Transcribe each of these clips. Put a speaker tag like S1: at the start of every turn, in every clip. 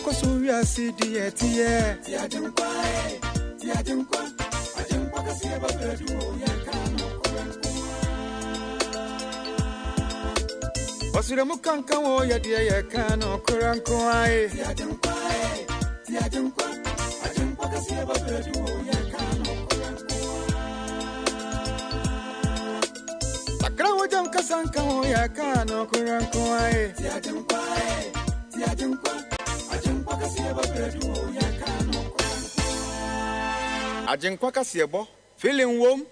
S1: ɛkɔ so wiase di ɛteɛ. Ti Agyenkwa e, ti Agyenkwa, Agyenkwa kɛseɛ ba bɛdu o, yɛka nokorɛ nko ara. Ɔsrɛ mu kankan wɔ yɛ deɛ yɛka nokorɛ nko ara e. Ti Agyenkwa e, ti Agyenkwa, Agyenkwa kɛseɛ ba bɛdu o, yɛka nokorɛ nko ara. Sakra wo gyam kasa nka ho yɛka nokorɛ nko ara e. Ti Agyenkwa e, ti Agyenkwa, Agyenkwa kɛseɛ ba bɛdu o, yɛka nokorɛ nko ara. Agyenkwa kaseɛbɔ, feeling wom.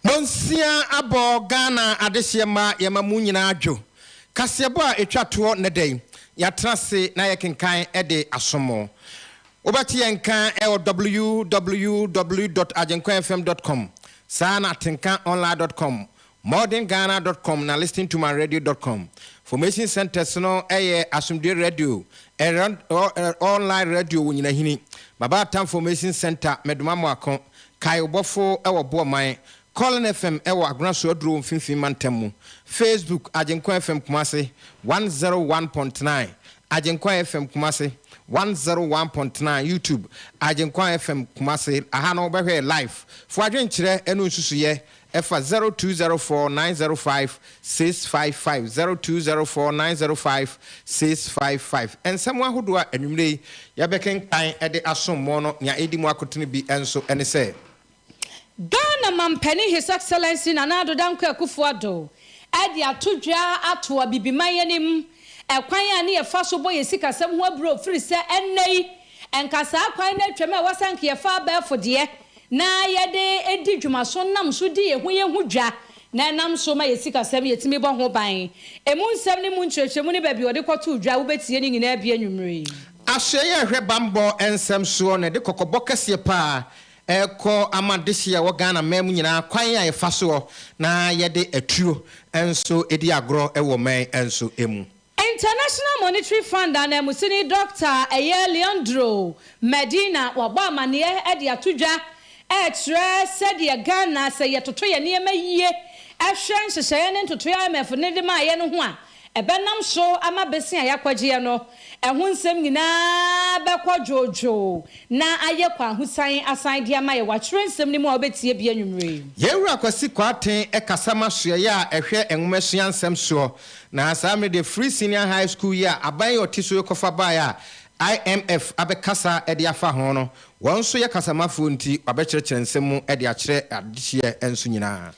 S2: Nonsia abɔ Ghana adehyeɛ mma yɛma mo nyinaa dwo. Kaseɛbɔ a ɛtwa toɔ nnɛ da yi, yɛatena ase na yɛkenkan de asom mo. Wobɛte yɛn nka wɔ www dot agyenkwafm dot com, saa na atenkaonline dot com, Modernghana dot com na listentomyradio dot com. Formation centres no yɛ Asomdwoe Radio, Online Radio wɔ Nyinahini, Baba Atam Formation Centre, Medoma Moako, Kae Wo Bɔfo wɔ Boɔman, Colin FM wɔ Agona Soaduro wɔ Mfimfini Mantam mu, Facebook, Agyenkwa FM Kumasi, 101.9, Agyenkwa FM Kumasi, 101.9, YouTube, Agyenkwa FM Kumasi, Aha no wobɛhwɛ yɛ live. Fo adwenkyerɛ ne wo nsusuyɛ Ɛfa 0204 905 655, 0204 905 655. Nsɛm ahodoɔ a anwummerɛ yi yɛbɛkenkan de asom mo no, nea ɛredi mu akotene bi nso ne sɛ.
S3: Ghana Mampanin His Excellency Nana Addo Dankwa Akufo Addo de ato dwa ato Abibiman anim ɛkwan a ne yɛfa so bɔ yɛn sikasɛm ho aburo firi sɛ ɛnnɛ yi nka saa kwan no atwam a ɛwɔ sɛ anka yɛfa abɛɛfo deɛ na yɛde di dwuma so nam so di yɛn ho yɛn ho dwa, na ɛnam so ma yɛn sikasɛm yɛtumi bɔ ho ban. Emu nsɛm ne mu nkyerɛkyerɛmu ne baabi a wɔde kɔtoo dwa a wobɛtie ne nyinaa bi anwummere yi.
S2: Asoɛeɛ a ɛhwɛ bammɔ nsɛm soɔ na ɛde kɔkɔbɔ kɛseɛ pa ara rekɔ ama adehyeɛ a ɛwɔ Ghana man mu nyinaa kwan a yɛfa soɔ na yɛde atuo nso di agorɔ wɔ man nso mu.
S3: International Monetary Fund ananmusini Dɔkta ɛyɛ Leandro Medina wabɔ amaneɛ de ato dwa ɛrekyerɛ sɛdeɛ Ghana sɛ yɛtoto yɛn nneɛma yie hwɛ nhyehyɛeɛ ne ntotoeɛ a IMF no de maeɛ no ho a ɛbɛnam so ama bese a yɛakɔgyeɛ no ɛho nsɛm nyinaa bɛkɔ dwoodwoo na ayɛ kwahusan asan de ama yɛn. Wɔatwerɛ nsɛm no mu a wobɛtie bi anwummerɛ yi.
S2: Yɛn Wura Kwasi Kwarteng kasa ma soɛeɛ a ɛhwɛ nwomasua nsɛm soɔ Na saa mmerɛ deɛ Free Senior High School yi a aban yi a ɔte so yi kɔfa baeɛ a IMF abɛkasa de afa ho no, wɔn nso yɛ kasamafoɔ nti wɔabɛkyerɛkyerɛ nsɛm mu de akyerɛ adehyeɛ nso nyinaa.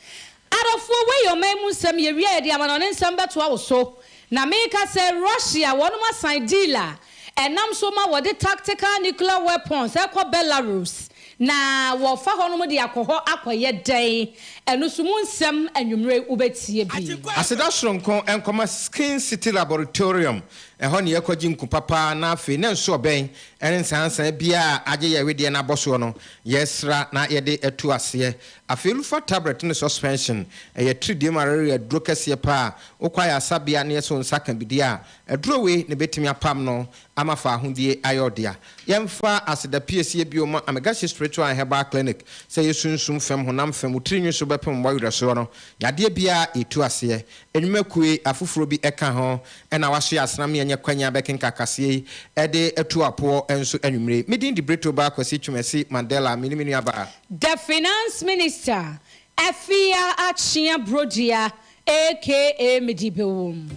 S3: Adɔfoɔ, wei yɛ ɔman mu nsɛm, yɛwie a yɛde amanɔne nsɛm bɛtoa wo so. Na meka sɛ Russia wɔnom asan deal a ɛnam so ma wɔde tactical nuclear weapons ɛkɔ Belarus na wɔfa hɔnom de akɔ hɔ akɔyɛ dɛn? Ɛno so mu nsɛm anwummere yi wobɛtie bi.
S2: Aseda soronko nkɔma Skin City Laboratorium, ɛhɔ ne yɛkɔgye nku papa na afei na nso ɔbɛn ne nsansan biara a agye yɛn wedeɛ no abɔ soɔ no, yɛsra na yɛde atu aseɛ. Afei Lufa Tablet ne Suspension, ɛyɛ tiridie malaria aduro kɛseɛ paa a wokɔ ayaresabea na yɛsɛ wo nsa ka bi deɛ a, Aduro wei na ɛbɛtumi apam no ama faahodie ayɛ ɔdea. Yɛmfa aseda piesie bio mma Amegashi Spiritual and Herbal Clinic sɛ yɛ sunsum fam, honam fam, wo tiri nwi so bɛpem wo awerɛsoɔ no, yadeɛ biara yɛtu aseɛ. Nnwuma kue afoforɔ bi ka ho na wasoɛ asram yɛnyɛ kwanyi abɛkenka kaseɛ yi de atu apoɔ nso anwummere yi. Me din de Brito Baa Kwasi Twumasi Mandela, me ne me nua baa.
S3: The Finance Minister, Afia Akyea Brodua AKA mede bɛwom.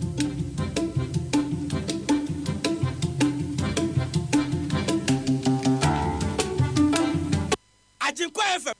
S4: Agyenkwa FM.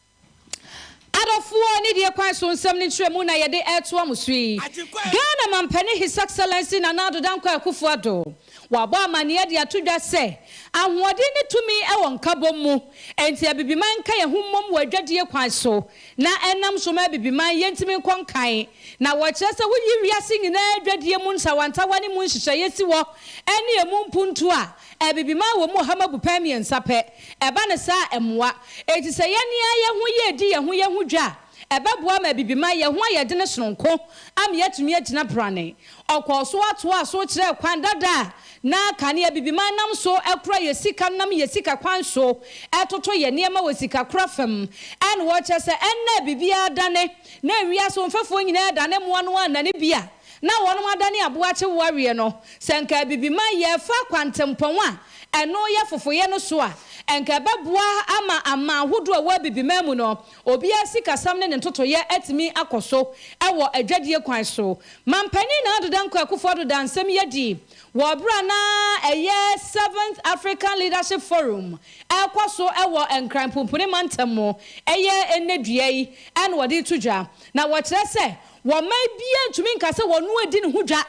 S3: Adɔfoɔ, ne deɛ kwan so nsɛm no nkyerɛmu na yɛde retoa mo so yi. Ghana Mampanin His Excellency Nana Addo Dankwa Akufo Addo, wabɔ amaneɛ de ato dwa sɛ, ahoɔden ne tumi wɔ nkabom mu, enti Abibiman nka yɛn ho mmom wɔ adwadie kwan so na ɛnam so ma Abibiman yɛntumi nkɔ nkan, na wɔkyerɛ sɛ woyi wiase nyinaa adwadie mu ntawantawa ne mu nhyehyɛeɛ si hɔ ne emu mpuntuo a, Abibiman wɔ mu ɔham abupɛn mmiɛnsa pɛ. Ɛba no saa a, ɛmmoa. Enti sɛ yɛn ara yɛn ho yɛ redi yɛn ho yɛn ho dwa a, ɛbɛboa ma Abibiman yɛn ho ayɛ dene sononko ama yɛatumi agyina brane. Ɔkɔɔ so ara toaa so kyerɛɛ kwan dada a na kane Abibiman nam so kora yɛn sika nam yɛn sika kwan so toto yɛn nneɛma wɔ sikakora fam. Ɛna wɔkyerɛ sɛ ɛnnɛ biribiara adane na wiase mfɛfoɔ nyinaa adane mmoa no annane bi a na wɔnom adane aboa akye wo aweɛ no. Sɛ nka Abibiman yɛrefa kwantempɔn a ɛno yɛ fofoyɛ no so a, nka ɛbɛboa ama aman ahodoɔ a ɛwɔ Abibiman mu no Obiara sikasɛm ne ne ntotoeɛ atumi akɔ so wɔ adwadie kwan so. Manpanin Nana Addo Dankwa Akufo-Addo daa nsɛm yi adi wɔ berɛ a na ɛyɛ Seventh African Leadership Forum rekɔ so wɔ Nkran Pumpuni Mantam mu ɛyɛ ɛnnɛ dua yi na wɔde reto dwa. Na wɔkyerɛ sɛ wɔman biara ntumi nka sɛ wɔno adi ne ho dwa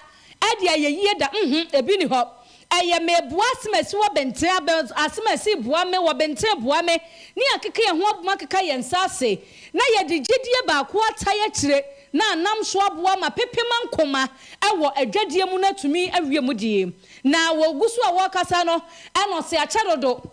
S3: de ayɛ yie da, nhmm, ebi nni hɔ. Ɛyɛ me boa asemasi wɔ benten abɛ asemasi boa me wɔ benten boa me ne akeka yɛn ho abom akeka yɛn nsa ase na yɛde gyedie baako atae akyire na anam so aboa ma pepem ankoma wɔ adwadie mu no atumi awie mu die. Na wɔgu so a wɔrekasa no ɛna ɔse akyɛ dodo.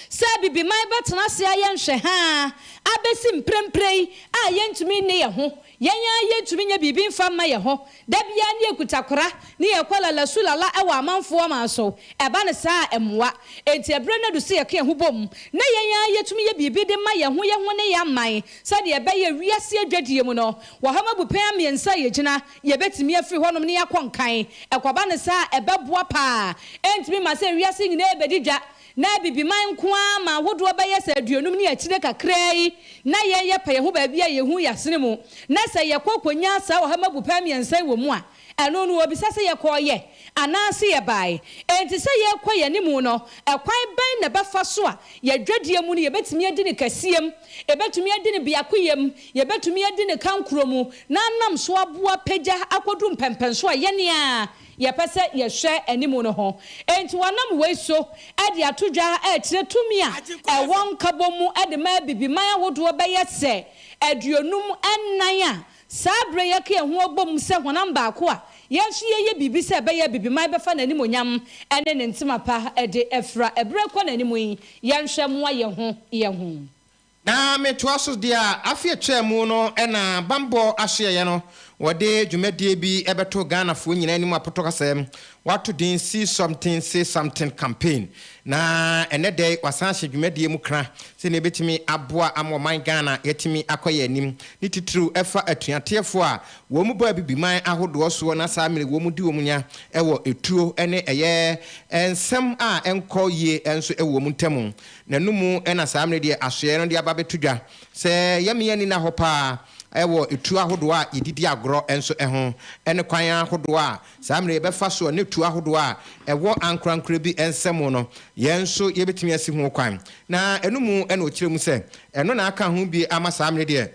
S3: Sɛ Abibiman bɛtena ase ayɛ nhwɛhaa abɛsi mprempren yi a yɛntumi nne yɛn ho, yɛn ara yɛntumi nyɛ biribi mfa mma yɛn ho, da biara ne yɛkuta kora ne yɛkɔ lala su lala wɔ amanfoɔ man so, ɛba no saa a ɛmmoa. Enti ɛberɛ no adu sɛ yɛka yɛn ho bom na yɛn ara yɛtumi yɛ biribi de ma yɛn ho yɛn ho ne yɛn aman sɛdeɛ ɛbɛyɛ wiase adwadie mu no wɔham abupɛn ammiɛnsa a yɛgyina yɛbɛtumi afiri hɔnom ne yɛakɔ nkan. Ɛkɔba no saa a ɛbɛboa paa. Ɛntumi mma sɛ wiase nyinaa rebɛdi dwa Na Abibiman nko ara ma ahodoɔ bɛyɛ sɛ aduonum ne akyire kakraa yi na yɛn yɛpɛ yɛn ho baabi a yɛhu yɛasene mu, na sɛ yɛkɔ kɔnya saa ɔha mu abupɛn mmiɛnsa yi wɔ mu a, ɛno no wɔbisa sɛ yɛkɔeɛ anaase yɛbaeɛ. Enti sɛ yɛrekɔ yɛn animu no, ɛkwan bɛn na ɛbɛfa so a yɛn dwadie mu no yɛbɛtumi adi no kɛseɛ mu, yɛbɛtumi adi no biakoyɛ mu, yɛbɛtumi adi no kankorɔ mu, na anam so aboa apagya akɔduru mpɛnpɛnso a yɛn ara yɛpɛ sɛ yɛhwɛ anim no ho. Enti wɔnam wei so de ato dwa rekyerɛ tumi a ɛwɔ nkabom mu de ma Abibiman ahodoɔ bɛyɛ sɛ 54 a saa berɛ yi yɛka yɛn ho abom sɛ honam baako a yɛn nso yɛyɛ biribi sɛ ɛbɛyɛ Abibiman bɛfa n'animuonyam ne ne ntoma pa de afira. Ɛberɛ rekɔ n'anim yi, yɛnhwɛ mmoa yɛn ho yɛn ho.
S2: Na metoa so deɛ a, afe a ɛtwaa mu no na bammɔ asoɛeɛ no wɔde dwumadie bi bɛtoo Ghanafoɔ nyinaa anim apotɔ kasɛm, wɔato din See Something Say Something Campaign. Na ɛnnɛ da yi wɔasan ahyɛ dwumadie mu kra sɛdeɛ ɛbɛtumi aboa ama ɔman Ghana yɛatumi akɔ yɛn anim, ne titiriw ɛfa atuateɛfoɔ a wɔn bɔ abibiman ahodoɔ soɔ na saa mmerɛ wɔn di wɔn nya wɔ etuo ne ɛyɛ nsɛm a ɛnkɔ yie nso wɔ wɔn ntam. Na ɛno mu na saa mmerɛ deɛ asoɛeɛ no de aba abɛto dwa sɛ yɛmma yɛn ani nna hɔ pa ara wɔ tuo ahodoɔ a yɛde di agorɔ nso ho, ne kwan ahodoɔ a saa mmerɛ yɛbɛfa soɔ ne tuo ahodoɔ a ɛwɔ ankorankorɛ bi nsa mu no, yɛn nso yɛbɛtumi asi ho kwan. Na ɛno mu na ɔkyerɛ mu sɛ ɛno na aka ho bi ama saa mmerɛ deɛ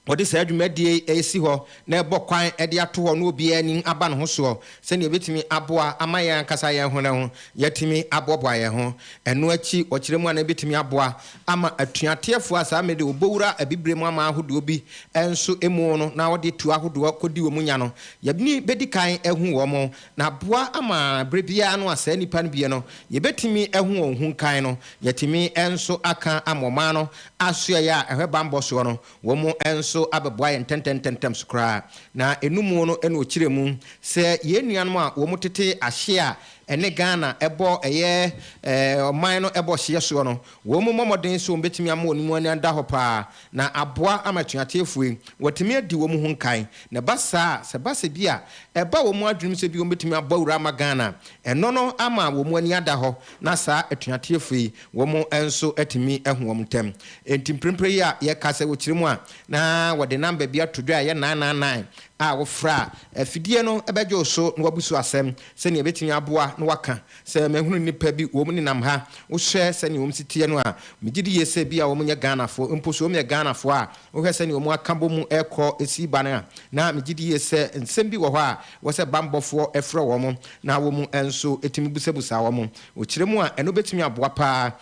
S2: Wɔde saa dwumadie yi resi hɔ na ɛbɔ kwan de ato hɔ na obiara ani aba ne ho soɔ sɛdeɛ ɛbɛtumi aboa ama yɛn ankasa yɛn ho ne ho yɛatumi aboaboa yɛn ho. Ɛno akyi ɔkyerɛ mu a na ɛbɛtumi aboa ama atuateɛfoɔ a saa mmerɛ deɛ wɔbɔ wura abibire mu aman ahodoɔ bi nso mu no na wɔde tuo ahodoɔ kɔdi wɔn nya no, yɛn bɛdi kan ahu wɔn na aboa ama berɛ biara no a saa nnipa no bi no yɛbɛtumi ahu wɔn ho nkan no yɛatumi nso aka ama ɔman no asoɛeɛ a ɛhwɛ banbɔ soɔ no Wɔn nso abɛboa yɛn ntɛmntɛmntɛm so koraa. Na ɛno mu no na ɔkyerɛ mu sɛ yɛn nuanom a wɔn tete ahye a ɛne Ghana bɔ ɛyɛ ɔman no bɔ hyeɛ soɔ no, wɔn mmɔ mmɔden sɛ wɔn bɛtumi ama wɔn mu ani ada hɔ paa na aboa ama atuateɛfoɔ yi wɔatumi adi wɔn ho nkan. Na ɛba saa a, sɛ ɛba sɛ bi a ɛba wɔn adwenem sɛ bi wɔn bɛtumi abɔ awura ama Ghana a, ɛno no ama wɔn ani ada hɔ na saa atuateɛfoɔ yi wɔn nso atumi ahu wɔn ntɛm. Enti mprempren yi a yɛka sɛ wɔkyerɛ mu a, na wɔde namba bi ato dwa a ɛyɛ 999 a wofrɛ a, afidie no bɛgye wo so na wabu so asɛm sɛnea ɛbɛtumi aboa na waka sɛ mahunu nnipa bi wɔn nenam ha, wohwɛ sɛnea wɔn si teɛ no a, megye di yie sɛ ebia wɔn nyɛ Ghanafoɔ, mpo sɛ wɔn yɛ Ghanafoɔ a, wohwɛ sɛnea wɔn aka bɔ mu rekɔ si ba no a, na megye di yie sɛ nsɛm bi wɔ hɔ a ɛwɔ sɛ bammɔfoɔ frɛ wɔn na wɔn nso tumi busabusa wɔn. Wɔkyerɛ mu a, ɛno bɛtumi aboa paa.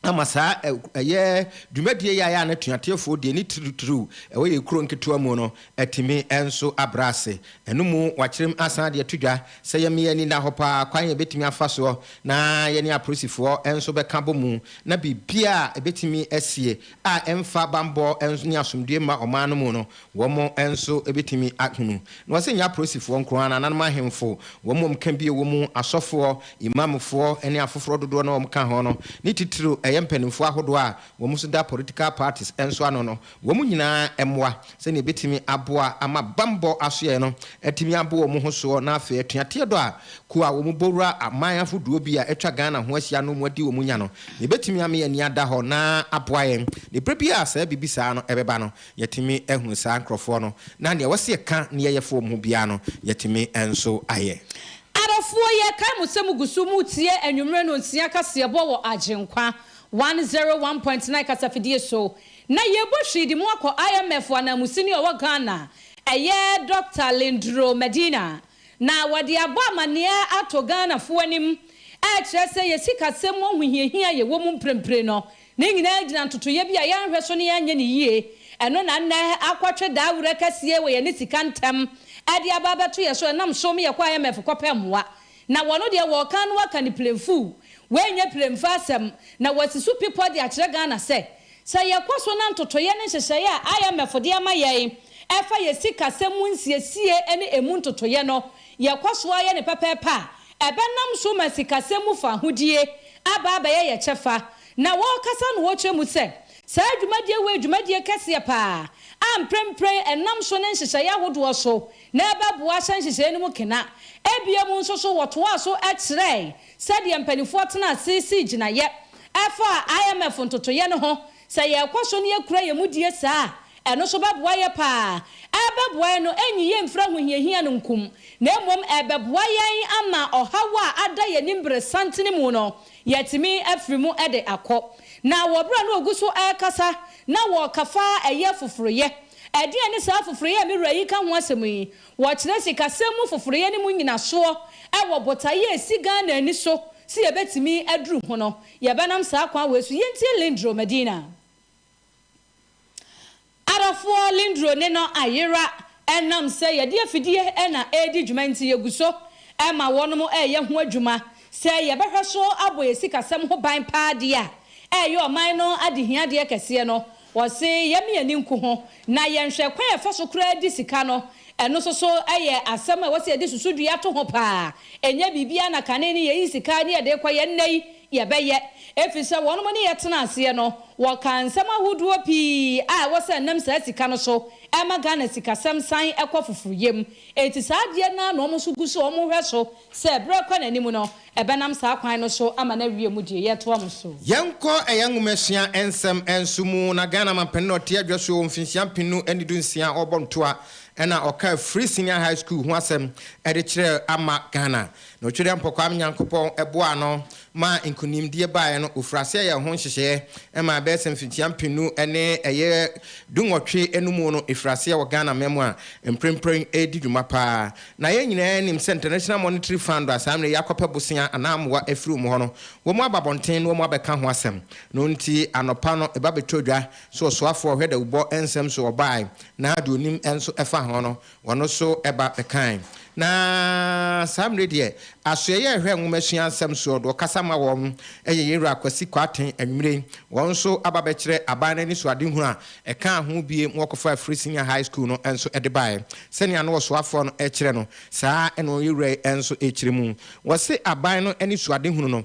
S2: Ama saa ɛyɛ dwumadie yi a yɛ a na tuateɛfoɔ deɛ ne tiritiriw ɛwɔ yɛ kuro nketewa mu no atumi nso abrɛ ase. Ɛno mu wakyerɛm asan de ato dwa sɛ yɛmmea ani nna hɔ paa kwan yɛbɛtumi afa soɔ na yɛne apolisifoɔ nso bɛka bɔ mu na biribia a ɛbɛtumi asie a ɛmfa bambɔ ne asomdue ma ɔman no mu no, wɔn nso bɛtumi ahunu. Na wɔsɛ nyɛ apolisifoɔ nko ara, nananom ahemfo wɔn mu ka bi wɔ mu, asɔfoɔ, imamfoɔ ne afoforɔ dodoɔ na wɔn ka ho no, ne titiriw ɛyɛ mpanimfoɔ ahodoɔ a wɔn nso da political parties nso ano no, wɔn nyinaa mmoa sɛnea ɛbɛtumi aboa ama bambɔ asoɛ no atumi aboa wɔn ho soɔ. Na afei atuateɛ dɔ a kuo a wɔn bɔwura aman ahodoɔ bi a atwa Ghana ho ahyia no mu adi wɔn nya no, yɛbɛtumi ama yɛn ani ada hɔ na aboa yɛn. Ne berɛ bi a saa biribi saa no ɛbɛba no, yɛtumi ahunu saa nkurɔfoɔ no, na nea wɔsi ɛka ne yɛyɛ fo wɔn ho biara no, yɛtumi nso ayɛ.
S3: Adɔfoɔ, yɛkae mo sɛ mugu so mu tie anwummerɛ no 6 kaseɛbɔ wɔ Agyenkwa 101.9 kasafidie so. Na yɛbɔ hwii de mu akɔ IMF ananmusini a ɔwɔ Ghana, ɛyɛ Dr. Leandro Medina, na wɔde abɔ amanneɛ ato Ghanafoɔ anim ɛkyerɛ sɛ yɛ sikasɛm mu ahohiahia yɛwɔ mu mprempren no ne nyinaa gyina ntotoyɛ bi a yɛnhwɛ so ne yɛanyɛ ne yie. Ɛno na nnɛ akɔtwe daawerɛ kɛseɛ wɔ yɛne sika ntɛm ɛde aba abɛto yɛ so, ɛnam so yɛkɔ IMF kɔpɛ mmoa. Na wɔno deɛ wɔka no aka ne plemfu wɔnyɛ plemfa asɛm na wɔasi so pipɔ de akyerɛ Ghana sɛ yɛkɔ so na ntotoyɛ ne nhyehyɛeɛ a IMF de ama yɛn ɛfa yɛ sikasɛm mu nsiesie ne emu ntotoyɛ no, yɛkɔ so ayɛ ne pɛpɛɛpɛ a, ɛbɛnam so ma sikasɛm mu fa ahodie aba abɛyɛ yɛ kyɛfa. Na wɔrekasa no, wɔkyerɛ mu sɛ saa dwumadie wɔ dwumadie kɛseɛ paa a mprempren ɛnam so ne nhyehyɛeɛ ahodoɔ so na ɛbɛboa hyɛ nhyehyɛeɛ no mu kena. Ebia mu nso so wɔtoa so kyerɛ sɛdeɛ mpanimfoɔ tena ase si gyinaeɛ ɛfa IMF ntotoyɛ no ho sɛ yɛrekɔ so ne yɛkura yɛn mu die saa, ɛno nso bɛboa yɛ paa. Ɛbɛboa yɛn no ɛnyi yɛn mfiri ahohiahia no nkum, na mmom ɛbɛboa yɛn ama ɔhaw a ada yɛn anim bere santene mu no, yɛtumi afiri mu de akɔ. Na wɔ berɛ no ogu so ɛrekasa na wɔrekafa ɛyɛ foforoyɛ ɛdeɛ ne saa foforoyɛ a me wura yi ka ho asɛm yi, wɔkyerɛ sikasɛm mu foforoyɛ no mu nyinasoɔ ɛwɔ botaeɛ a esi Ghana ani so si yɛbɛtumi aduru ho no, yɛbɛnam saa kwan wei so. Yɛntie Leandro Medina. Adɔfoɔ, Lindro ne no ayera ɛnam sɛ yɛde afidie ɛna ɛredi dwuma nti, yɛgu so ɛma wɔnom ɛreyɛ ho adwuma sɛ yɛbɛhwɛ so abɔ yɛ sikasɛm ho ban paa deɛ a ɛyɛ ɔman no adehiadeɛ kɛseɛ no. Wɔse yɛme ani nko ho na yɛnhwɛ kwan yɛfa so koraa di sika no. Ɛno nso so ɛyɛ asɛm a wɔsɛ yɛde susudua to ho paa. Ɛnyɛ biribiara na kane ne yɛyi sika ne yɛde kɔ yɛn nnɛ yi yɛbɛyɛ, ɛfiri sɛ wɔnom ne yɛtena aseɛ no, wɔka nsɛm ahodoɔ pii a ɛwɔ sɛ ɛnam saa sika no so ɛma Ghana sikasɛm san ɛkɔ foforo yam. Enti saa adeɛ no na wɔn nso gu so wɔn hwɛ so sɛ berɛ kɔ n'anim no, ɛbɛnam saa kwan no so ama no awie mu deɛ yɛtoa mo so.
S2: Yɛnkɔ ɛyɛ nwomasua nsɛm nso mu. Na Ghana mampanin na ɔte adwa so wɔ mfinhyia 2016 ɔrebɔ ntoa ɛna ɔka Free Senior High School ho asɛm ɛde kyerɛ ama Ghana na ɔtwerɛ mpɔkwam Nyankopɔn ɛboa no ma nkonimdie baeɛ no, ofiri aseɛ yɛ ho nhyehyɛeɛ ɛma ɛbɛyɛ sɛ mfinhyia 2018 no ɛfiri aseɛ wɔ Ghana man mu a mprempren ɛredi dwuma paa. Na yɛn nyinaa nim sɛ International Monetary Fund a saa mmerɛ yɛakɔpɛ bosea anaa mmoa afiri mu hɔ no, wɔn mu aba abɔnten na wɔn abɛka ho asɛm no. Nti anɔpa no ɛba bɛtɔ dwa so ɔsoafoɔ ɔhwɛ dawubɔ nsɛm so ɔbae na deɛ onim nso ɛfa ho no, wɔno nso ɛba bɛkan. Na saa mmerɛ deɛ asoɛyɛ ɛhwɛ nwomasua nsɛm soɔ deɛ ɔkasa ma wɔn ɛyɛ yɛwura Kwasi Kwarteng. Anwummere wɔn nso aba bɛkyerɛ aban no ani so adehunu a ɛka ho bie mu wɔkɔfa Free Senior High School no nso ɛde baeɛ. Sɛnea no wɔsoafoɔ no ɛkyerɛ no saa, ɛna ɔyɛwura yi nso ɛkyerɛ mu. Wɔse aban no ani so adehunu no,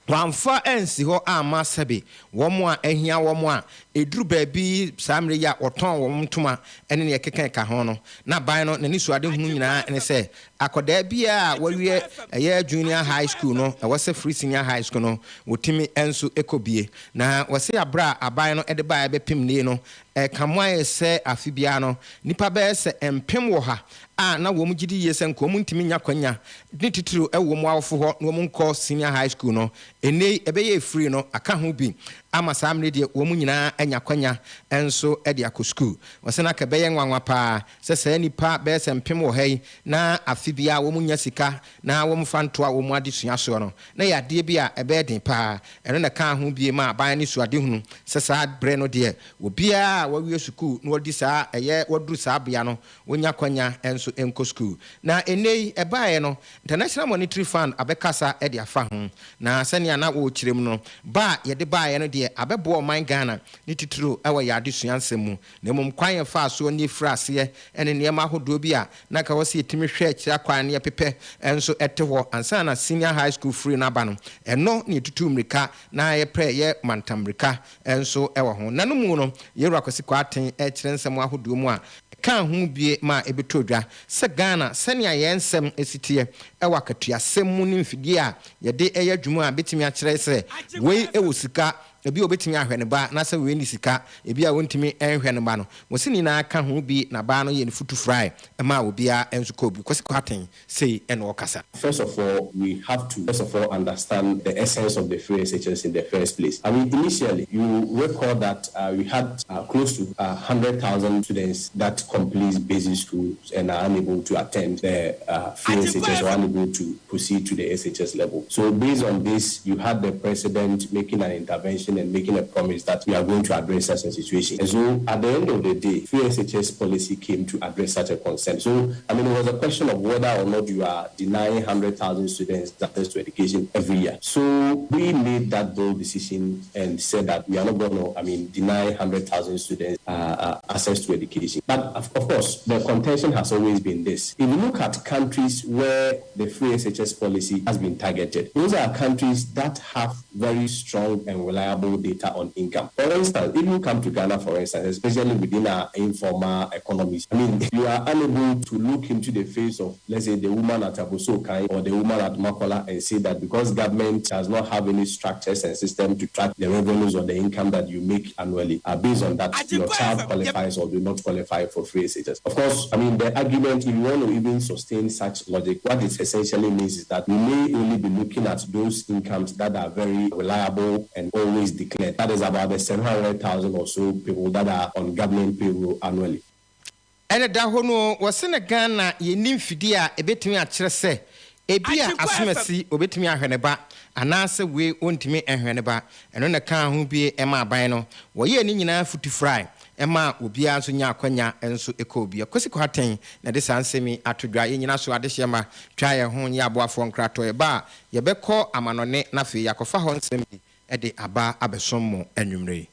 S2: wamfa ansi hɔ amma sɛbe wɔn a ahia wɔn a ɛduru baabi saa mmerɛ yi a wɔtɔn wɔn ntoma ne neɛ ɛkeka ɛka ho no. Na ban no n'ani so adehunu nyinaa ne sɛ akwadaa biara a wawie ɛyɛ junior high school no, ɛwɔ sɛ Free Senior High School no wɔtumi nso kɔ bie. Na wɔsɛ aberɛ a aban no de baeɛ bɛpem nie no. Ɛkame ayɛ sɛ afe biara no, nnipa bɛyɛ sɛ 100,000 a na wɔn gye di yie sɛ nka wɔn ntumi nya kwanya ne titiriw wɔ wɔn awofo hɔ na wɔn nkɔ senior high school no, ɛnnɛ yi ɛbɛyɛ afiri no aka ho bi ama saa mmere deɛ wɔn nyinaa anya kwanya nso de akɔ sukuu. Wɔsɛ na anka ɛbɛyɛ nwanwa paa sɛ saa nnipa bɛyɛ sɛ 100,000 yi na afe biara wɔn nya sika na wɔmfa ntoa wɔn adesua soɔ no, na ɛyɛ adeɛ bi a ɛbɛyɛ den paa. Ɛno na ɛkaa ho bie maa aban no suadehunu sɛ saa berɛ no deɛ obiara a wawie sukuu na wadi saa ɛyɛ waduru saa bea no wɔnya kwanya nso nkɔ sukuu. Na ɛnnɛ yi ɛbaeɛ no International Monetary Fund abɛkasa de afa ho. Na sɛnea na wɔrekyerɛ mu no, ba a yɛde baeɛ no deɛ abɛboa ɔman Ghana ne titiriw wɔ yɛn adesua nsɛm mu. Na mmom kwan yɛfaa soɔ ne yɛfirii aseɛ ne nneɛma ahodoɔ bi a na anka ɛwɔ sɛ yɛtumi hwɛ akyiri akwan na yɛpepɛ nso te hɔ ansa na Senior High School firi no aba no, ɛno na yɛtutuu mmirika na yɛprɛɛ yɛ mantam mmirika nso wɔ ho. Nna no mu no, Yɛwura Kwasi Kwarteng rekyerɛ nsɛm ahodoɔ mu a ɛkaa ho bie maa ɛbɛtɔɔ dwa sɛ Ghana sɛnea yɛn nsɛm si teɛ wɔ akatuasɛm mu ne mfidie a yɛde yɛ adwuma a bɛtumi akyerɛ sɛ wei wɔ sika Ebi a obetumi ahwɛ ne ba na sɛ wei nni sika, ebi a ontumi nhwɛ ne ba no. Wɔse ne nyinaa ka ho bi na baa no yɛ ne futu frae maa obiara nso kɔɔ bi. Kwasi Kwarteng sei na ɔkasa.
S4: First of all, we have to first of all understand the essence of the free SHS in the first place. I mean, initially, you recall that uh, we had uh, close to uh, 100,000 students that complete basic schools and are unable to attend the uh, free SHS or unable to proceed to the SHS level. So based on this, you had the president making an intervention and making a promise that we are going to address such a situation. And so at the end of the day, free SHS policy came to address such a concern. So, I mean, it was a question of whether or not you are denying 100,000 students access to education every year. So we made that bold decision and said that we are not going to, I mean, deny 100,000 students uh, uh, access to education. But of, of course, the contention has always been this. If you look at countries where the free SHS policy has been targeted, those are countries that have very strong and reliable data on income. For instance, if you come to Ghana, for instance, especially within our informal economies, I mean, you are unable to look into the face of, let's say, the woman at Abusokai or the woman at Makola and say that because government does not have any structures and system to track the revenues or the income that you make annually, uh, based on that, your child qualifies or do not qualify for free SHS. Of course, I mean, the argument, if you want to even sustain such logic, what it essentially means is that we may only be looking at those incomes that are very reliable and always declared. That is about the 700,000 or so people that are on government payroll annually.
S2: Ɛna da hɔ no wɔse na Ghana yɛnni mfidie a ɛbɛtumi akyerɛ sɛ ebia asomasi ɔbɛtumi ahwɛ ne ba anaasɛ wei ɔntumi nhwɛ ne ba. Ɛno na ɛkaa ho bie ɛmaa aban no wɔyɛɛ ne nyinaa futu frae ɛmaa obiara nso nyaa akwanya nso kɔɔ bi. Kwasi Kwarteng na ɛde saa nsɛm yi ato dwa. Yɛn nyina so adehyeɛ mma twa yɛn ho nyɛ aboafoɔ nkratoɔ. Yɛba a yɛbɛkɔ amanɔne na afei yɛakɔfa hɔ nsɛm bi de aba abɛsom mo anwummerɛ yi.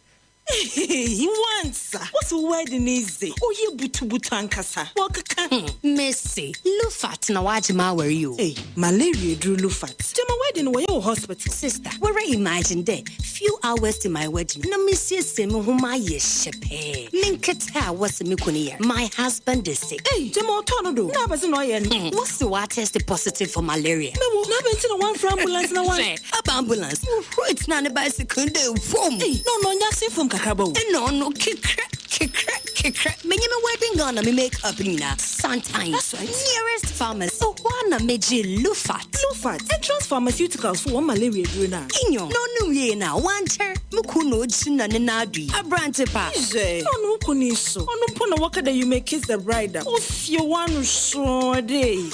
S5: Eii wansa wose wo wedding yi dze ɔyɛ butubutu ankasa wɔkeka.
S6: Hmm mese Lufat na wagye m'awar yi o.
S5: Ei malaria eduru Lufat gyama wedding wɔyɛ wɔ hospital.
S6: Sister woara imagine dɛ few hours to my wedding na mesiesie me ho mayɛ hyɛpɛɛ me nketse a wɔse me kun yar my husband is sick.
S5: Ei gyama ɔtɔɔ no do na abɛdze na ɔyɛ no.
S6: Hmm wɔse ɔatest positive for malaria.
S5: Mewo na abɛn ntsi na wɔammfrɛ ambulance na wɔan.
S6: Hwɛ aba ambulance wohuro tsenaa ne bicycle do vum.
S5: Ei na ɔno ɔnnyɛ ase fam kakraba o.
S6: Nna ɔno kekrɛ kekrɛ kekrɛ menye me wedding gown na me make up nyina santan
S5: That's right.
S6: nearest pharmacy hɔ ara na megyee Lufat.
S5: Lufat, Entrance Pharmaceuticals fo wɔn malaria eduro no a.
S6: Nyew, na ɔnom wiei no a ɔannkyɛr mo kun na ogyina ne nan do yi, aberantse pa.
S5: Hwɛ, na ɔno wo kun yi so, ɔno mpo na wɔka dɛ you may kiss the bride a, osie w'ano srɔɔ dɛ.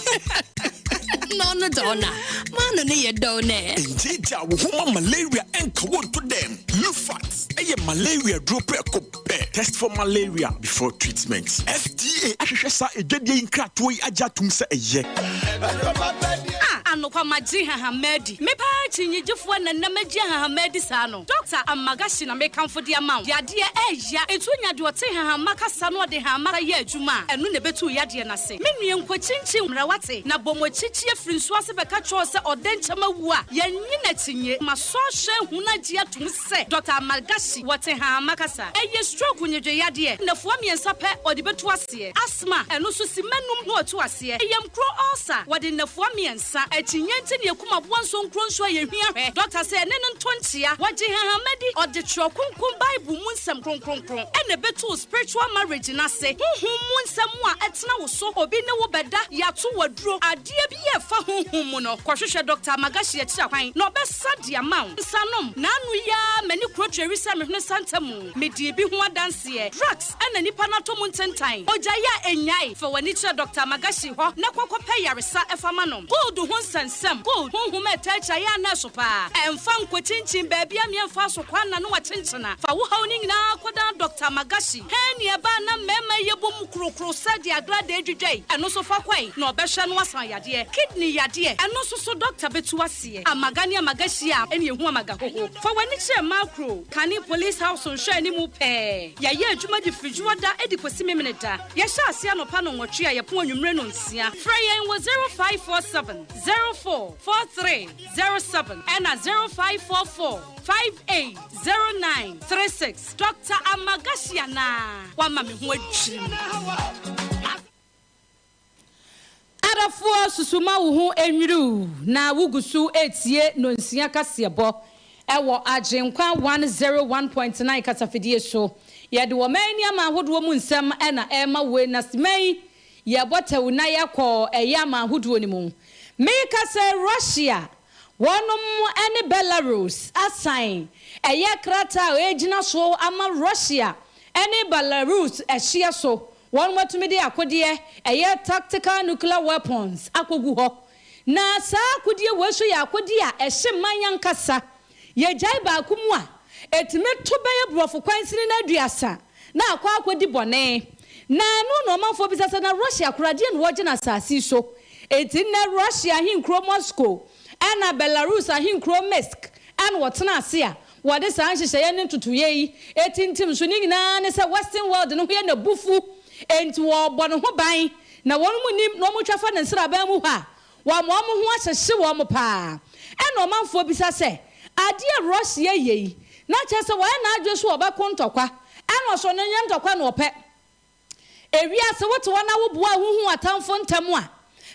S6: Na ɔno dze ɔno a, m'ano no yɛ dɛw nɛ.
S7: Ngyeegyaa wo ho ma malaria nka wo nto dɛm. Lufat yɛ malaria duro prɛko pɛ. Test for malaria before treatment. FDA ahwehwɛ saa adwadie yi nkratoɔ yi agye atom sɛ ɛyɛ.
S3: Ah, anokwa magye nhahamma adi. Me paa kyinnyegyefoɔ na nnɛ magye nhahamma adi saa no. Dɔkta Amagashi na mekamfo de ama wo. Yadeɛ ɛɛya, enti wonya deɛ ɔte nhahamma kasa na ɔde nhahamma yɛ adwuma a, ɛno na ɛbɛtu wo yadeɛ no ase. Me nua nkɔkyinkyin mmra wate, na bɔ mo akyikyi afiri nsuo ase bɛka kyerɛ wo sɛ ɔdɛnkyɛm awu a, yɛnnye no akyinnye. Masɔ ahwɛ ahu na agye atom sɛ Dɔkta Amargashi wɔ Tehama kasa. Ɛyɛ stroke nnwedwe yadeɛ. Nnafua mmiɛnsa pɛ ɔde bɛtu aseɛ. Asthma, ɛno nso simma num na watu aseɛ. Ɛyam kuro ulcer, wɔde nnafua mmiɛnsa. Akyinnye nti na yɛkum aboa nsonkuro nso a yɛhia hwɛ. Dɔkta sɛ ɛne no nto nkyea. Wɔgye nhahamma di. Ɔde Twerɛ Kronkron Bible mu nsɛm kronkronkron na ɛbɛtu wo spiritual marriage no ase. Honhom mu nsɛm a ɛtena wo so, obi ne wo bɛda, yɛato wo aduro, adeɛ bi a ɛfa honhom mu no, kɔhwehwɛ Dɔkta Amagashi akyiri akwan na ɔbɛsa de ama wo. Nsanom, N'ano yi ara m'ani kuro tweri sɛ me hwene santa mu. Medii bi ho adanseɛ. Drugs na nipa no atɔ mu ntentan. Ogyae a ɛnnyae. Fa w'ani kyerɛ Dɔkta Amagashi hɔ na kɔ kɔpɛ yaresa fa ma no. Gold ho nsɛnsɛm, Gold, honhom a ɛtaa akyi ayɛ a na ɛso paa. Ɛmfa nkɔkyinkyin baabi a meɛmfa so kwan na no akyenkyena. Fa wo haw no nyinaa kɔdan Dɔkta Magashi. Hɛn nea ɛbaa na mmarima yi yɛbɔ mu krokro sɛ deɛ agradaa dwidwa yi, ɛno nso fa kɔe na ɔbɛhwɛ no asan yadeɛ. Kidney yadeɛ, ɛno nso so dɔkta bɛtu aseɛ. Amaga ne amaga hyia a, ɛne ɛhu amaga hoho. Fa w'ani kyerɛ Makro, kane Police House nhwɛanimu pɛɛ. Yɛyɛ adwuma de firi Dwoɔda de kɔsi Memeneda. Yɛhyɛ aseɛ anɔpa nnɔnwɔtwe a yɛpɔn anwummere nnɔnsia. Frɛ yɛn wɔ 0547 04 43 07 ɛna 0544 58 09 36. Dɔkta Amagashi anaa? Wama me ho adwiri me. Adɔfoɔ susu ma wo ho nnwiri wo na wo gu so retie Nonsia kaseɛbɔ wɔ Agyenkwa 101.9 kasafidie so. Yɛde ɔman ne aman ahodoɔ mu nsɛm na ɛrema wo na sima yi yɛbɔ tɛw na yɛkɔ ɛyɛ aman ahodoɔ no mu. Meka sɛ Russia wɔnom ne Belarus asan ɛyɛ krataa a ɛgyina so ama Russia ne Belarus ɛhyeɛ so Wɔn atumi de akodeɛ, ɛyɛ tactical nuclear weapons, akɔgu hɔ. Na saa akodeɛ wei nso yɛ akodeɛ a ɛhye man ankasa. Yɛgyae baako mu a, ɛtumi to bɛyɛ borɔfo kwansini no aduasa na akɔ akɔdi bɔne. Na ɛno na ɔmanfoɔ bisa sɛ, na Russia koraa deɛn na wɔregye no asase yi so? Enti nnɛ Russia ahenkuro Moscow ɛna Belarus ahenkuro Minsk ɛna wɔtena ase a Wɔde saa nhyehyɛeɛ ne ntotoeɛ yi tintim so. Ne nyinaa ne sɛ Western world no ho yɛ no abufu, enti wɔrebɔ ne ho ban, na wɔn mu nim na wɔtwa fa ne nsraban mu hɔ a, wɔama wɔn ho ahyehye wɔn paa. Ɛna ɔmanfoɔ bisa sɛ, Adeɛ a Russia yɛ yi, na kyerɛ sɛ wayɛ n'adwene sɛ ɔbɛko ntɔkwa, ɛna ɔsɔ no nyɛ ntɔkwa na ɔpɛ? Ewiase, wote hɔ na woboa a wuhu w'atamfo ntɛm a,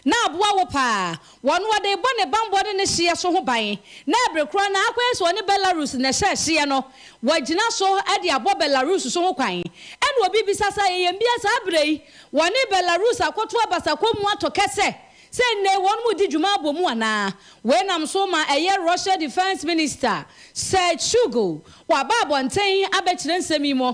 S3: na aboa wo paa. Wɔn wɔde rebɔ ne bammɔ ne ne hyeɛ so ho ban. Na bere korɔ no akɔyɛ sɛ ɔne Belarus na ɛhyɛ hyeɛ no, wɔagyina so de abɔ Belarus so ho kwan. Ɛna obi bisa sɛ, Ayɛyɛmbea saa berɛ yi, wɔne Belarus akɔto abasakɔ mu atɔ kɛsɛ Sɛ nnɛ wɔn mu di dwuma abɔ mu anaa? Wei nam so ma ɛyɛ Russia Defence Minister Serge Shoigu waba abɔnten abɛkyerɛ nsɛm yi mu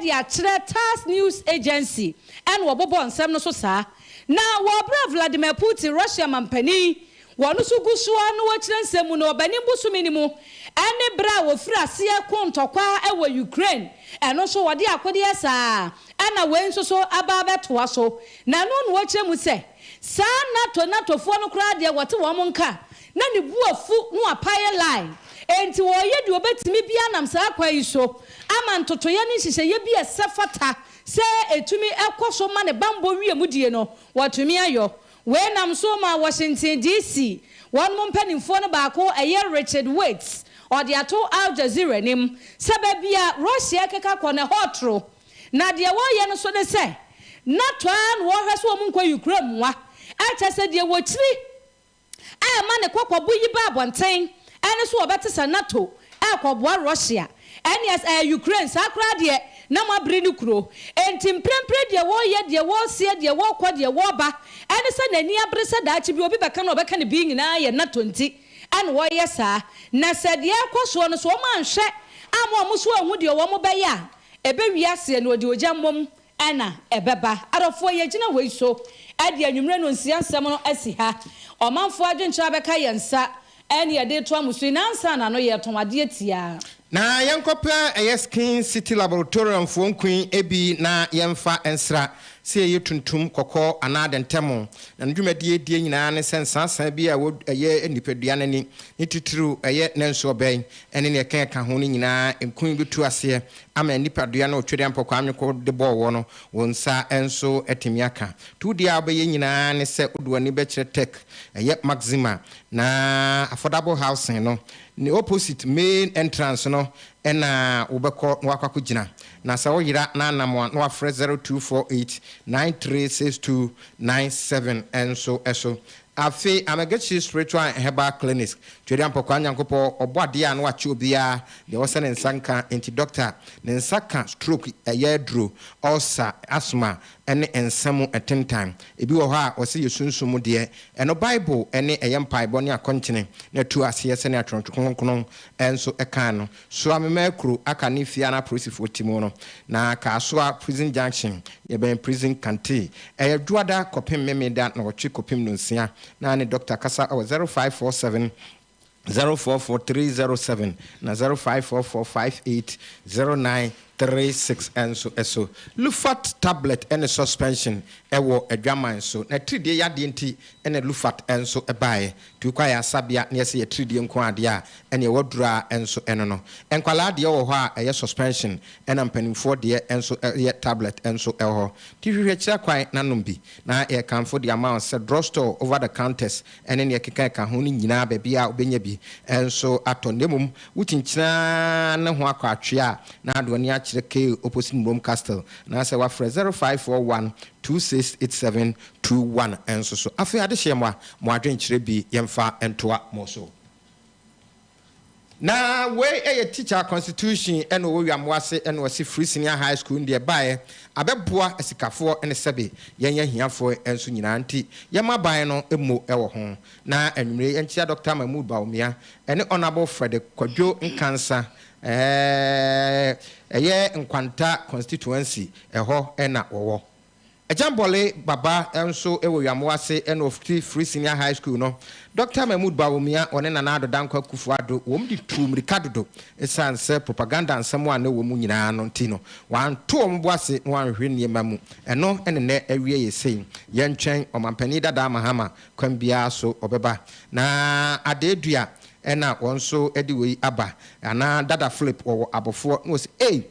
S3: de akyerɛ Tass News Agency ɛna wɔbobɔ nsɛm no so saa. Na wɔ berɛ a Vladimir Putin, Russia mampanin, wɔn nso gu so ara na wɔkyerɛ nsɛm mu no, Ɔbɛnem bosome no mu ɛne berɛ a wɔfiri aseɛ ko ntɔkwa wɔ Ukraine, ɛno nso wɔde akodeɛ saa ɛna wei nso so aba abɛtoa so. Na ɛno na wɔkyerɛ mu sɛ Saa NATO NATOfoɔ no koraa deɛ wɔte wɔn nka na ne bo afu na wapaeɛ line. Enti wɔreyɛ deɛ wɔbɛtumi biara nam saa kwan yi so ama ntotoeɛ ne nhyehyɛeɛ bi a ɛsɛ fata sɛ ɛtumi kɔ so ma ne banbɔ wiem die no wɔatumi ayɔ. Wei nam so ma Washington DC wɔnom mpanimfoɔ no baako ɛyɛ Richard Waits ɔde ato Al Jazeera anim sɛ baabi a Russia rekeka kɔ no ɛhɔ retoro. Na deɛ wɔreyɛ no nso ne sɛ, NATO ara na wɔrehwɛ sɛ wɔn nkɔ Ukraine mmoa. Ɛkyɛ sɛ deɛ wɔkyiri a ɛma ne kɔkɔbo yi ba abɔnten ne sɛ wɔbɛte sɛ NATO rekɔboa Russia. Ɛnneɛ ɛɛ Ukraine, saa koraa deɛ na moabere ne kuro. Enti mprempren deɛ wɔreyɛ, deɛ wɔreseɛ, deɛ wɔrekɔ, deɛ wɔreba ne sɛ n'ani abere sɛ daakye bi obi bɛka no a ɔbɛka no bi nyinaa yɛ NATO nti na wɔreyɛ saa. Na sɛ deɛ ɛrekɔ soɔ no sɛ wɔanhwɛ amma wɔn nso anhu deɛ wɔbɛyɛ a, Ɛbɛwie aseɛ no ɔde ogya mmom na ɛbɛba. Adɔfoɔ yɛgyina wei so de anwummerɛ nonsia nsɛm no asi ha. Ɔmanfoɔ adwenkyerɛ abɛka yɛn nsa ne yɛde retoa mo so yi na ansa na no yɛretɔn adeɛ tiaa.
S2: Na yɛnkɔpɛ ɛyɛ Skin City Laboratorium foɔ nkui bi na yɛmfa nsra sɛ ɛyɛ tuntum, kɔkɔɔ anaa dɛntɛmo. Na ne dwumadie die nyinaa ne sɛ nsãsã bi a ɛwɔ ɛyɛ nipadua no ani, ne titiriw ɛyɛ nansuɔbɛn ne nea ɛkeka ho no nyinaa nko betu aseɛ ama nipadua no Otwedeampɔ Kwame ko de bɔɔ woɔ no, wo nsa nso atumi aka. To deɛ a wobɛyɛ nyinaa ne sɛ wode w'ani bɛkyerɛ Tech, ɛyɛ Maxima, na Affordable Housing no ne opposite main entrance no na wobɛkɔ na woakɔ akɔgyina. Na sɛ woyera na anam a na woafrɛ 0248 936297 nso so. Afei Amegachi Spiritual and Herbal Clinics, Tweduampɔ Kwaa Nyankopɔ ɔbɔ adeɛ a na wakye obiara deɛ ɔsɛ ne nsa nka nti doctor ne nsa ka stroke ɛyɛ aduro, ulcer, asthma ɛne nsa mu ɛtentan. Ebi wɔ hɔ a ɔsɛ yɛ sunsum mu deɛ ɛno Bible ɛne ɛyɛ mpaebɔ ne akɔnkyene na ɛtu aseɛ sɛnea Twerɛ Kronkron nso ɛkaa no. Soa me mɛkuro aka ne fie ana apolisifoɔ ti mu no na Kasoa Prison Junction yɛbɛn Prison Kantee. Ɛyɛ Dwoada kɔpem Memeda nnɔwɔtwe kɔpem nnonsia na ne dɔkta kasa wɔ 0547 044307 na 0544 580936 nso so. Lufat tablet ne suspension wɔ adwaman so. Na atiridie yadeɛ nti na Lufat nso baeɛ. Nti wokɔ ayaresabea na yɛsɛ yɛ atiridie nko ara deɛ a, ɛneɛ waduru ara nso ɛno no. Nkwadaa deɛ wɔ hɔ a ɛyɛ suspension ɛna mpanimfoɔ deɛ nso yɛ tablet nso wɔ hɔ. Nti hwehwɛ kyerɛ kwan na nom bi. Na yɛkamfo de ama wo sɛ drugstore, over the counters ne nea ɛkeka ɛka ho no nyinaa baabiara a wobɛnya bi nso atɔ. Na mmom wokyinkyini ara ne ho akɔ atwea a na ade w'ani akyerɛ Kale opposite Mmrom Castle anaasɛ woafrɛ 0541 2687 21 nso so. Afei adehyeɛ mmoa mo adwenkyerɛ bi yɛmfa ntoa mo so. Na wei yɛ teacher constitution ɛna ɔwɔ Wiamoase ɛna ɔse free senior high school no deɛ ɛbaeɛ abɛboa asikafoɔ ɛne sɛbe yɛn ahiafoɔ nso nyinaa nti yɛma aban no mmo ɛwɔ ho. Na anwumerɛ yi yɛnkyea Doctor Mahmood Bawumia ɛne Honourable Frederick Kwadwo Nkansah ɛɛ ɛyɛ Nkwanta constituency ɛhɔ ɛna wɔwɔ. Agyambɔle Baba nso wɔ Wiamoase na ɔfiri Free Senior High School no. Dɔkta Mahmood Bawumia, ɔne Nana Addo Dankwa Akufo Addo, wɔn de tuu mmirika dodo esiane sɛ propaganda nsɛm a na ɛwɔ mu nyinaa no nti no, wɔanto wɔn bo ase na wɔanhwehwɛ nneɛma mu. Ɛno ne nnɛ awie yɛ sei. Yɛntwɛn Ɔmanpanin Dadaa Mahama, kwan biara so ɔbɛba. Na Adeedua na wɔn nso de wei aba, anaa Dada Philip wɔwɔ abofoɔ na wɔse ei!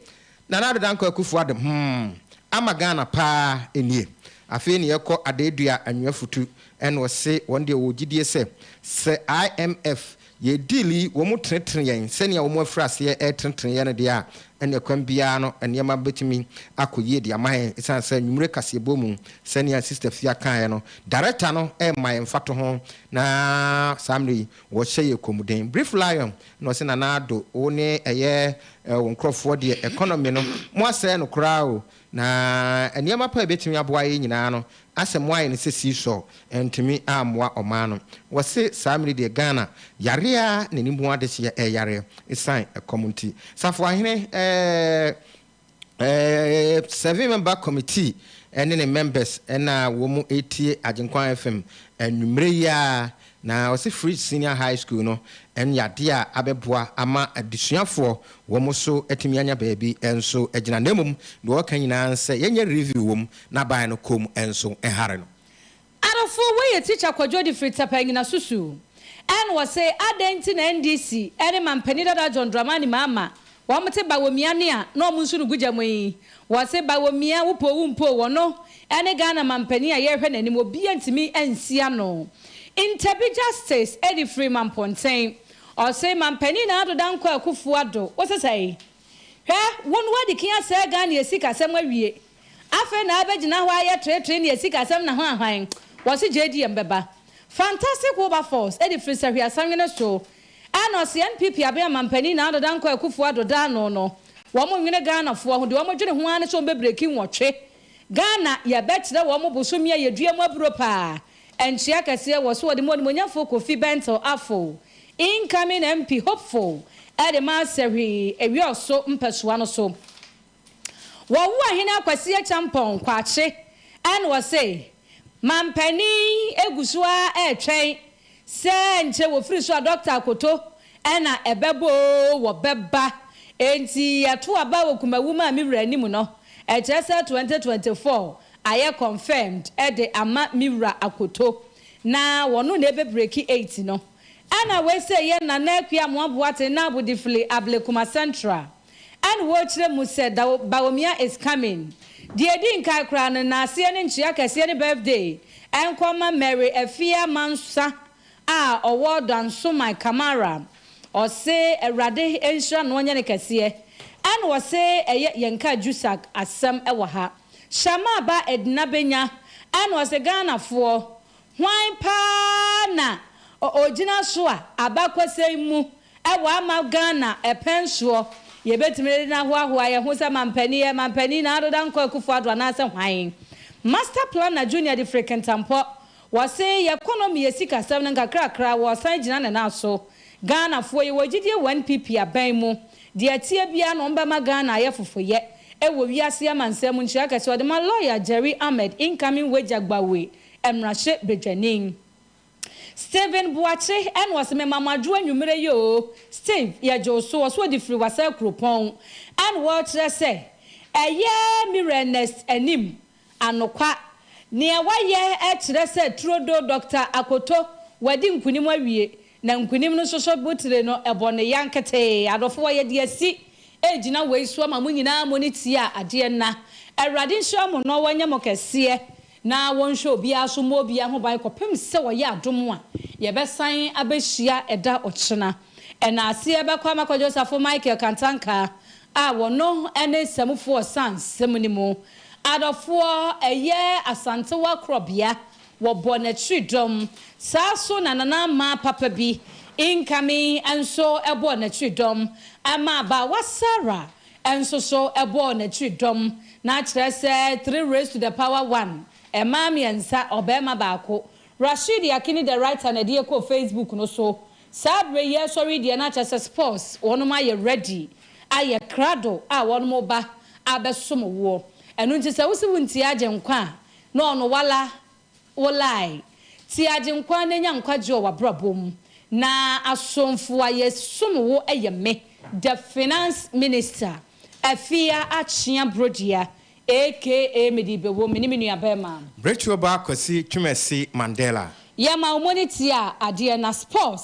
S2: Nana Addo Dankwa Akufo Addo hmm ama Ghana paa nie. Afei ne yɛkɔ Adeedua Anwea Futu ɛna ɔse wɔn deɛ wɔwɔ gyidie sɛ sɛ IMF yɛ deal yi wɔn tenetene yɛn sɛnea wɔn afiri aseɛ retenetene yɛn no deɛ a ɛneɛ kwan biara no nneɛma bɛtumi akɔ yie de ama yɛn ɛsiane sɛ nwumire kaseɛbɔ mu sɛnea Sister Fia kaeɛ no director no rema yɛn mfatoho na saa mmerɛ yi wɔhyɛ yɛn kɔmuden. Brief Lion Na ɔse Nana Addo wo ne ɛyɛ wo nkorɔfoɔ deɛ economy no mo asɛe no koraa o, na nneɛma pa a ɛbɛtumi aboa yɛn nyinaa no asɛ mo ayɛ no sɛ seesaw ɛntumi ammoa ɔman no. Wɔse saa mmere deɛ Ghana yareɛ ara na anim ho adehyeɛ ɛreyareɛ ɛsiane ɛkɔm nti. Safoahene ɛɛ. Seven member committee ne ne members na wɔn retie Agyenkwa FM anwumerɛ yi ara, na ɔse Free Senior High School no yɛ adeɛ a abɛboa ama adesuafoɔ wɔn nso atumi anya baabi nso agyina, na mmom deɛ ɔka nyinaa ne sɛ yɛnyɛ review wɔ mu na aban no kɔm nso nhare no.
S3: Adɔfoɔ wei yɛ teacher Kwadwo de firi Tɛpɛ Anyina-Susu ɛna ɔse adɛn nti na NDC ɛne mampanin dada John Dramani Mahama wɔn te Bawumia ne a na wɔn nso no gu gya mu yi? Wɔse Bawumia wo poo wo mpoo wɔno ɛne Ghana mampanin a yɛrehwɛ n'anim obia ntumi nsi ano. Ntabi Justice ɛde firi Mampɔnten ɔse mampanin Nana Addo Dankwa Akuffo Addo wose sɛn? Hwɛ wo no wadi kan asɛe Ghana asikasɛm awie Afei na abɛgyina hɔ ayɛ treetree ne asikasɛm na hwan hwan, wɔse JDM bɛba. Fantastic Wilberforce de firi Sahwi Asanwene so ɛna ɔse NPP aben amampanin Nana Addo Dankwa Akufo Addo da ano no wɔn nwene Ghanafoɔ ho, deɛ wɔn dwene ho ara ne sɛ wɔn bɛbreki nwɔtwe Ghana yɛbɛkyerɛ wɔn bosome a yɛdua mu aburo paa nkyea kɛseɛ wɔ so wɔde mu onimuonyamfoɔ Kofi Bentil Afo incoming MP hopeful de ma Sahwi Ewioso mpɛsoa no so. Wɔwoo Ahene Akwasi Acheampong Kwakye ɛna ɔse mampanin egu so ara ɛretwɛn sɛ nkyɛ wɔfiri so a Dɔkta Akoto ɛna ɛbɛbɔ oo wɔbɛba enti yɛto aba wɔ Kumawu maa me wura anim no ɛkyerɛ sɛ 2024 ayɛ confirmed ɛde ama me wura Akoto na wɔno na ɛbɛbreki eight no ɛna wei sɛ yɛ Nana Akua Amoah Boateng Nabodifili Ablekuma Central. Ɛna wɔrekyerɛ mu sɛ da Bawumia is coming. Deɛ ɛdi nkan koraa no, nnaaseɛ ne nkyea kɛseɛ ne birthday nkɔ ma Mary Afia Mansa a ɔwɔ Dansoman Kamara. Ɔse Awurade nhyira no ɔnyɛ no kɛseɛ. Ɛna ɔse ɛyɛ yɛnka Jusak asɛm wɔ ha. Shammah ba Edna Benya ɛna ɔse Ghanafoɔ hwan paa. na ɔgyina so a abakɔsɛm mu ɛwɔ ama Ghana ɛpɛn soɔ yɛbɛtumi de n'ahoahoa yɛn ho sɛ mampanin yɛ mampanin Nana Addo Dankwa Akufo-Addo anaasɛ hwan. Master Planner Junior de firi Kintampo, wɔse yɛ economy, yɛ sikasɛm no nkakrakra wɔsan gyina ne nan so. Ghanafoɔ yɛwɔ gyidie wɔ NPP aban mu, deɛ tie biara na ɔmbɛma Ghana ayɛ fofoyɛ ɛwɔ wiase amansɛm mu. Nkyerɛ kɛse ɔde ma lawyer Jerry Ahmed, incoming Weija Gbawe mmarahyɛ badwani. Stephen Boakye ɛna ɔsɛ mema mo adwo anwummerɛ yi o. Steve, yɛgye wo so. Ɔso ɔde firi Wasa Kuropɔn ɛna wɔrekyerɛ sɛ ɛyɛ Mirenes anim anokwa nea wayɛ ɛkyerɛ sɛ turodo Dr Akoto wadi nkunim awie na nkunim no nso so botire no ɛbɔ ne yanketee. Adɔfoɔ, yɛde asi egyina wei so ama mo nyinaa mo ne tie a adeɛ nna. Awurade nhyira mo na wɔnyɛ mo kɛseɛ na wɔnhwɛ obiara so mmɔ obiara ho ban kɔpem sɛ wɔyɛ adom a yɛbɛsan abɛhyia ɛda ɔkyena. Ɛna aseɛ bɛkɔ amakɔ Joseph Michael Kantanka a wɔno ne sɛmufoɔ san nsɛm no mu. Adɔfoɔ, ɛyɛ Asantewa Korɔbea wɔbɔ n'akyiri dɔm saa so na Nana Ama papa bi incoming nso ɛbɔ n'akyiri dɔm ama Abaawa Sarah nso so ɛbɔ n'akyiri dɔm, na akyerɛ sɛ three raised to the power one, mmaa mmiɛnsa, ɔbarima baako. Rashid Yakini the writer na ɛde kɔ Facebook no so saa abere yi. Ɛsɔre deɛ, na akyerɛ sɛ sports wɔnom ayɛ ready, ayɛ krado a wɔnom ba abɛsom woɔ. Ɛno nti sɛ wosi wo ntia agye nkwa a na ɔno wala wolae ti agye nkwa na nya nkwagye wɔ w'abrabɔ mu. Na asomfo a yɛsom wo yɛ me, the Finance Minister Afia Akyea Brodua, aka mede bɛwɔ me ne me nua bɛrima
S2: Bretuo ba Kwasi Twumasi Mandela.
S3: Yɛma wo mo ne tie a adeɛ na sports.